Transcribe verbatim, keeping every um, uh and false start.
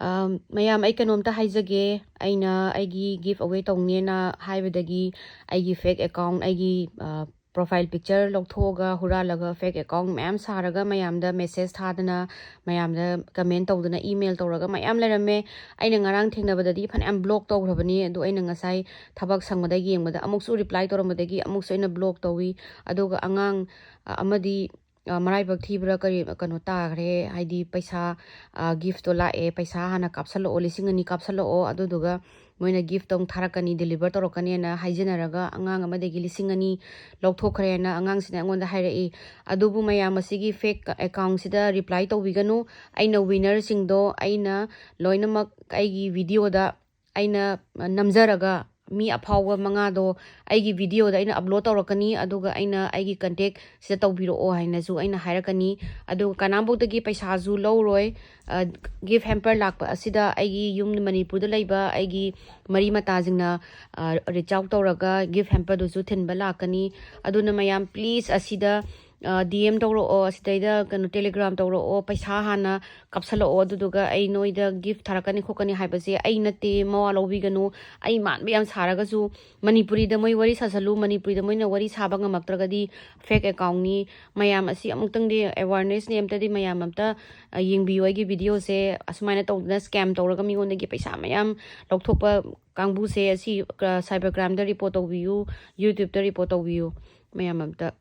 ꯃꯌꯥꯝ, ꯑꯩ ꯀꯩꯅꯣꯝꯇ ꯍꯥꯏꯖꯒꯦ꯫ ꯑꯩꯅ ꯑꯩꯒꯤ ꯒꯤꯐ ꯑꯋꯦ ꯇꯧꯅꯦꯅ ꯍꯥꯏꯕꯗꯒꯤ ꯑꯩꯒꯤ ꯐꯦꯛ ꯑꯦꯀꯥꯎꯟ, ꯑꯩꯒꯤ ꯄ꯭ꯔꯣꯐꯥꯏꯜ ꯄꯤꯛꯆꯔ ꯂꯧꯊꯣꯛꯑꯒ, ꯍꯨꯔꯥꯜꯂꯒ ꯐꯦꯛ ꯑꯦꯀꯥꯎꯟ ꯃꯌꯥꯝ ꯁꯥꯔꯒ ꯃꯌꯥꯝꯗ ꯃꯦꯁꯦꯖ ꯊꯥꯗꯅ, ꯃꯌꯥꯝꯗ ꯀꯃꯦꯟ ꯇꯧꯗꯅ, ꯏꯃꯦꯜ ꯇꯧꯔꯒ ꯃꯌꯥꯝ ꯂꯩꯔꯝꯃꯦ꯫ ꯑꯩꯅ ꯉꯔꯥꯡ ꯊꯦꯡꯅꯕꯗꯗꯤ ꯐꯅꯌꯥꯝ ꯕ꯭ꯂꯣꯛ ꯇꯧꯈ꯭ꯔꯕꯅꯤ꯫ ꯑꯗꯣ ꯑꯩꯅ ꯉꯁꯥꯏ ꯊꯕꯛ ꯁꯪꯕꯗ ꯌꯦꯡꯕꯗ ꯑꯃꯨꯛꯁꯨ ꯔꯤꯄ꯭ꯂꯥꯏ ꯇꯧꯔꯝꯕꯗꯒꯤ ꯑꯃꯨꯛꯁꯨ ꯑꯩꯅ ꯕ꯭ꯂꯣꯛ ꯇꯧꯏ꯫ ꯑꯗꯨꯒ ꯑꯉꯥꯡ ꯑꯃꯗꯤ ꯃꯔꯥꯏꯕꯛ ꯊꯤꯕ꯭ꯔꯥ ꯀꯔꯤ ꯀꯩꯅꯣ ꯇꯥꯈ꯭ꯔꯦ, ꯍꯥꯏꯗꯤ ꯄꯩꯁꯥ, ꯒꯤꯐꯇꯣ ꯂꯥꯛꯑꯦ, ꯄꯩꯁꯥ ꯍꯥꯟꯅ ꯀꯥꯞꯁꯜꯂꯛꯑꯣ, ꯂꯤꯁꯤꯡ ꯑꯅꯤ ꯀꯥꯞꯁꯜꯂꯛꯑꯣ, ꯑꯗꯨꯗꯨꯒ ꯃꯣꯏꯅ ꯒꯤꯐꯇꯣ ꯑꯃꯨꯛ ꯊꯥꯔꯛꯀꯅꯤ, ꯗꯤꯂꯤꯚꯔ ꯇꯧꯔꯛꯀꯅꯤꯅ ꯍꯥꯏꯖꯅꯔꯒ ꯑꯉꯥꯡ ꯑꯃꯗꯒꯤ ꯂꯤꯁꯤꯡ ꯑꯅꯤ ꯂꯧꯊꯣꯛꯈ꯭ꯔꯦꯅ ꯑꯉꯥꯡꯁꯤꯅ ꯑꯩꯉꯣꯟꯗ ꯍꯥꯏꯔꯛꯏ꯫ ꯑꯗꯨꯕꯨ ꯃꯌꯥꯝ ꯑꯁꯤꯒꯤ ꯐꯦꯛ ꯑꯦꯀꯥꯎꯟꯁꯤꯗ ꯔꯤꯄ꯭ꯂꯥꯏ ꯇꯧꯕꯤꯒꯅꯨ꯫ ꯑꯩꯅ ꯋꯤꯅꯔꯁꯤꯡꯗꯣ ꯑꯩꯅ ꯂꯣꯏꯅꯃꯛ ꯑꯩꯒꯤ ꯚꯤꯗꯤꯑꯣꯗ ꯑꯩꯅ ꯅꯝꯖꯔꯒ ꯃꯤ ꯑꯐꯥꯎꯕ ꯃꯉꯥꯗꯣ ꯑꯩꯒꯤ ꯚꯤꯗꯤꯑꯣꯗ ꯑꯩꯅ ꯑꯞꯂꯣꯗ ꯇꯧꯔꯛꯀꯅꯤ, ꯑꯗꯨꯒ ꯑꯩꯅ ꯑꯩꯒꯤ ꯀꯟꯇꯦꯛ ꯁꯤꯗ ꯇꯧꯕꯤꯔꯛꯑꯣ ꯍꯥꯏꯅꯁꯨ ꯑꯩꯅ ꯍꯥꯏꯔꯛꯀꯅꯤ꯫ ꯑꯗꯨꯒ ꯀꯅꯥꯝꯐꯥꯎꯗꯒꯤ ꯄꯩꯁꯥꯁꯨ ꯂꯧꯔꯣꯏ꯫ ꯒꯤꯐ ꯍꯦꯝꯄꯔ ꯂꯥꯛꯄ ꯑꯁꯤꯗ ꯑꯩꯒꯤ ꯌꯨꯝ ꯃꯅꯤꯄꯨꯔꯗ ꯂꯩꯕ ꯑꯩꯒꯤ ꯃꯔꯤ ꯃꯇꯥꯁꯤꯡꯅ ꯔꯤꯆ ꯑꯥꯎꯠ ꯇꯧꯔꯒ ꯒꯤꯐ ꯍꯦꯝꯄꯔꯗꯨꯁꯨ ꯊꯤꯟꯕ ꯂꯥꯛꯀꯅꯤ꯫ ꯑꯗꯨꯅ ꯃꯌꯥꯝ, ꯄ꯭ꯂꯤꯁ, ꯑꯁꯤꯗ ꯗꯤ ꯑꯦꯝ ꯇꯧꯔꯛꯑꯣ, ꯑꯁꯤꯗꯩꯗ ꯀꯩꯅꯣ, ꯇꯦꯂꯤꯒ꯭ꯔꯥꯝ ꯇꯧꯔꯛꯑꯣ, ꯄꯩꯁꯥ ꯍꯥꯟꯅ ꯀꯥꯞꯁꯜꯂꯛꯑꯣ, ꯑꯗꯨꯗꯨꯒ ꯑꯩ ꯅꯣꯏꯗ ꯒꯤꯐ ꯊꯥꯔꯛꯀꯅꯤ ꯈꯣꯠꯀꯅꯤ ꯍꯥꯏꯕꯁꯦ ꯑꯩ ꯅꯠꯇꯦ, ꯃꯋꯥ ꯂꯧꯕꯤꯒꯅꯨ꯫ ꯑꯩ ꯃꯥꯟꯕ ꯌꯥꯝ ꯁꯥꯔꯒꯁꯨ ꯃꯅꯤꯄꯨꯔꯤꯗ ꯃꯣꯏ ꯋꯥꯔꯤ ꯁꯥꯁꯜꯂꯨ, ꯃꯅꯤꯄꯨꯔꯤꯗ ꯃꯣꯏꯅ ꯋꯥꯔꯤ ꯁꯥꯕ ꯉꯝꯃꯛꯇ꯭ꯔꯒꯗꯤ ꯐꯦꯛ ꯑꯦꯀꯥꯎꯟꯅꯤ꯫ ꯃꯌꯥꯝ ꯑꯁꯤ ꯑꯃꯨꯛꯇꯪꯗꯤ ꯑꯦꯋꯥꯔꯅꯦꯁꯅꯤ, ꯑꯝꯇꯗꯤ ꯃꯌꯥꯝ ꯑꯝꯇ ꯌꯦꯡꯕꯤꯌꯨ ꯑꯩꯒꯤ ꯚꯤꯗꯤꯑꯣꯁꯦ꯫ ꯑꯁꯨꯃꯥꯏꯅ ꯇꯧꯗꯅ ꯁ꯭ꯀꯦꯝ ꯇꯧꯔꯒ ꯃꯤꯉꯣꯟꯗꯒꯤ ꯄꯩꯁꯥ ꯃꯌꯥꯝ ꯂꯧꯊꯣꯛꯄ ꯀꯥꯡꯕꯨꯁꯦ ꯑꯁꯤ ꯁꯥꯏꯕꯔ ꯀ꯭ꯔꯥꯏꯝꯗ ꯔꯤꯄꯣꯔꯠ ꯇꯧꯕꯤꯌꯨ, ꯌꯨꯇ꯭ꯌꯨꯕꯇ ꯔꯤꯄꯣꯔꯠ ꯇꯧꯕꯤꯌꯨ꯫ ꯃꯌꯥꯝ ꯑꯝꯇ